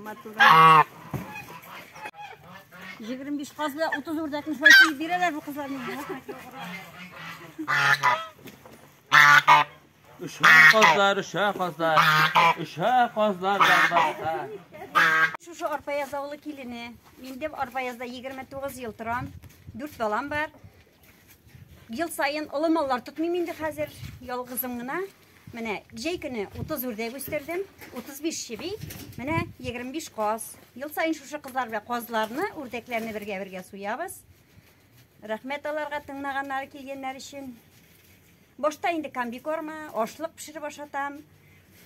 Матур. 25 каз белән 30 үрдәкне шулай суеп бирәләр бу кызлар миңа. Өшә казлар, өшә казлар, өшә казлар барбакта. Шушы Арпаяз авылы килене. Мин дә Арпаязда 29 ел торам. Дүрт балам бар. Ел саен олы маллар тотмыйм инде хәзер, ялгызым гына. Менә җәй көне 30 үрдәк үстердем, 35 чеби, менә 25 каз. Ел саен шушы кызлар белән казларны, үрдәкләрне бергә-бергә суябыз. Рәхмәт аларга тыңлаганнары килгәннәр өчен. Башта инде комбикорма, ашлык пешереп ашатам.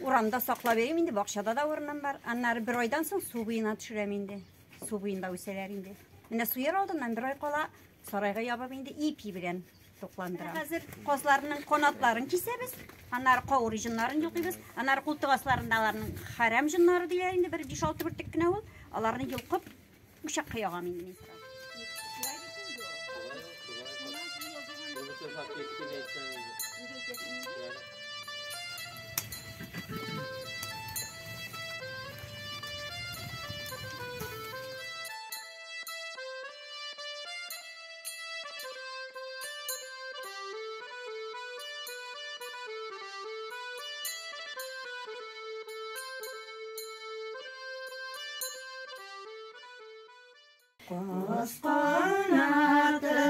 Урамда саклап йөрим инде, бакчада да урыным бар. Аннары бер айдан соң су буена төшерәм инде. Су буенда үсәләр инде. Менә суяр алдыннан бер ай кала сарайга ябып инде ипи белән тукландырам. Хәзер казларның канатларын кисәбез, аннары каурый җоннарын йолкыйбыз, аннары култык асларында аларның хәрәм җоннары диләр инде, бер 5-6 бөртек кенә ул. Аларны йолкып, учакка ягам инде мин сразу. Каз канаты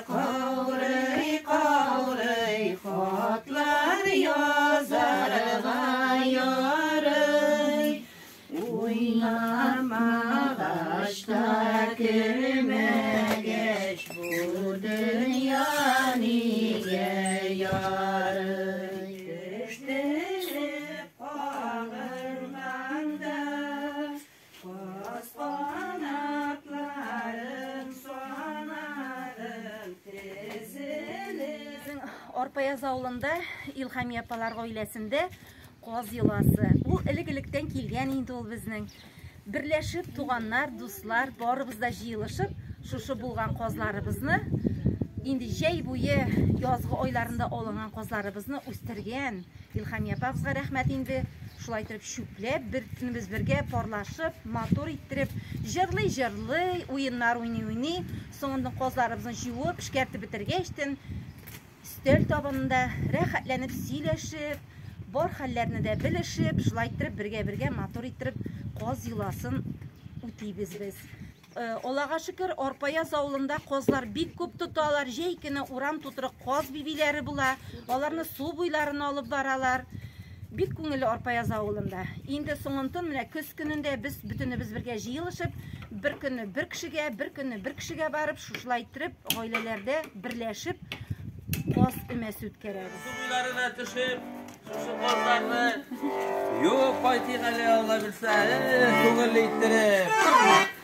каурый, каурый, хатлар язарга ярый. Уйнамагач та кермәгәч, бу дөнья нигә ярый? Төштелеп кагылганда, каз канатларын санадым тезелеп. Безнең Арпаяз авылында Илһамия апалар гаиләсендә каз йоласы. Ул элек-электән килгән инде ул безнең. Берләшеп, туганнар, дуслар, барыбыз да җыелышып, шушы булган казларыбызны, инде җәй буе язгы айларында алынган казларыбызны үстергән Илһамия апабызга рәхмәт инде. Шулай итеп чүпләп, бөтенебез бергә парлашып, матур иттереп, җырлый-җырлый, уеннар уйный-уйный, соңыннан казларыбызны җуып, эшкәртеп бетергәчтен, өстәл табынында рәхәтләнеп сөйләшеп, бар хәлләрне дә белешеп, шулай иттереп бергә-бергә матур иттереп каз йоласын үтибез без. Аллага шөкер, Арпаяз авылында казлар бик күп тоталар. Җәй көне урам тутырык каз бибиләре була. Аларны су буйларына алып баралар. Бик күңелле Арпаяз авылында. Инде соңынтын менә көз көнендә без бөтенебез бергә җыелышып, бер көнне бер кешегә, бер көнне бер кешегә барып, шушылай иттереп, гаиләләрдә берләшеп каз өмәсе үткәрәбез. Су буйларына төшеп, шушы казларны юып кайтыйк әле, Алла бирсә, күңелле иттереп.